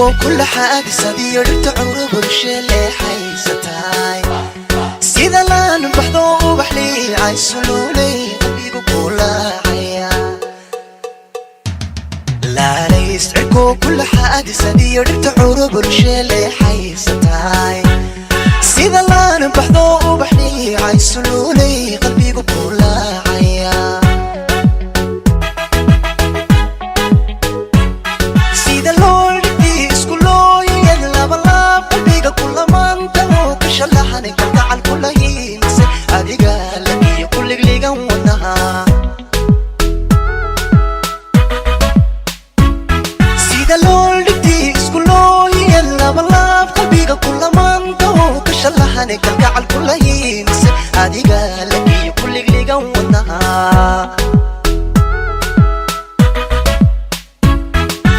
Cirkoo kula xaadisadiyo dhirta curubulshe leexaysataay sida laan baxdo ubax liicay suluulay qalbigu kulaacaya laalays. Cirkoo kula xaadisadiyo dhirta curubulshe leexaysataay sida laan baxdo ubax liicay suluulay qalbigu kulaacaya. Sida loo isku looyad labalaab qalbiga kulamaanta oo ka shalaxanay kalgacal kula hiimise adiga lagiyo kuligligan wadnaha. Sida loo isku looyad labalaab qalbiga kulamaanta oo ka shalaxanay kalgacal kula hiimise adiga lagiyo kuligligan wadnaha.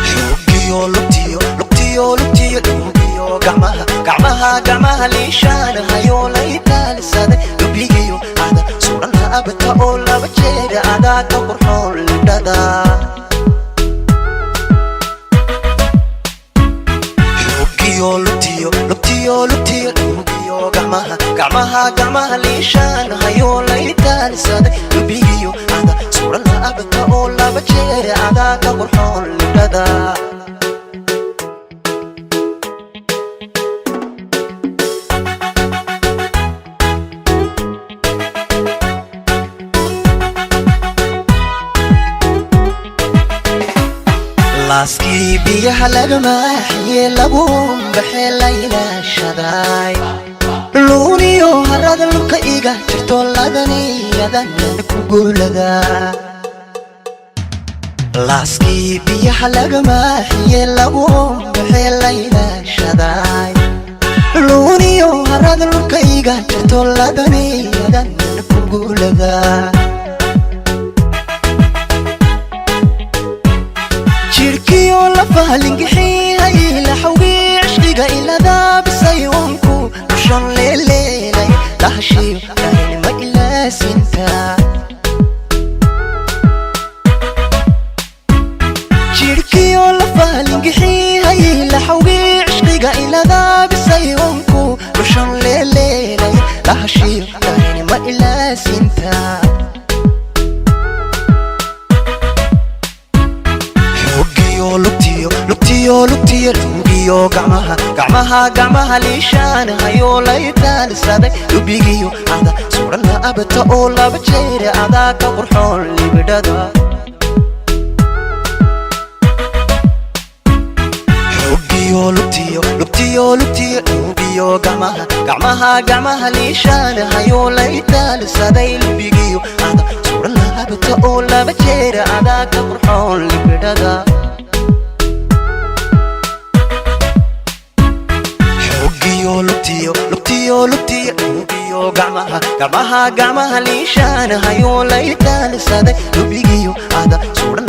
Xogiyo lugtiyo lugtiyo lugtiyo dhuugiyo gacmaha gacmaha gacmaha liishaanahayo laytaalisaday lubigiyo ada suran laabata oo laba jeeda adaa ka qurxoon libdhada. Xogiyo lugtiyo lugtiyo lugtiyo dhuugiyo gacmaha gacmaha gacmaha liishaanahayo laytaalisaday lubigiyo ada suran laabata oo laba jeeda adaa ka qurxoon libdhada. Laaskii biyaha laga maaxiye lagu baxee la ilaashaday luuniyo harada lubka iga jirto ladaniyadan ku guulada. Laaskii biyaha laga maaxiye lagu baxee la ilaashaday luuniyo harada lubka iga jirto ladaniyadan ku guulada. Jirkiyo lafahalingixiyay laxawgii cishqiga iladaabisay wanku dhushan leeleelay lahashiyo darinima ilaasinta. Jirkiyo lafahalingixiyay laxawgii cishqiga iladaabisay wanku dhushan leeleelay lahashiyo darinima ilaasinta. Xogiyo lugtiyo lugtiyo lugtiyo lugiyo gacmaha gacmaha gacmaha liishaanahayo laytaalisaday lubigiyo ada suran laabata oo laba jeera adaa ka qurxoon libidhada. Xogiyo lugtiyo lugtiyo lugtiyo lugiyo gacmaha gacmaha gacmaha liishaanahayo laytaalisaday lubigiyo ada suran laabata oo laba jeera adaa ka qurxoon libidhada. Xogiyo lugtiyo lugtiyo lugtiyo lugiyo gacmaha gacmaha gacmaha liishaanahayo laytaalisaday lubigiyo ada suran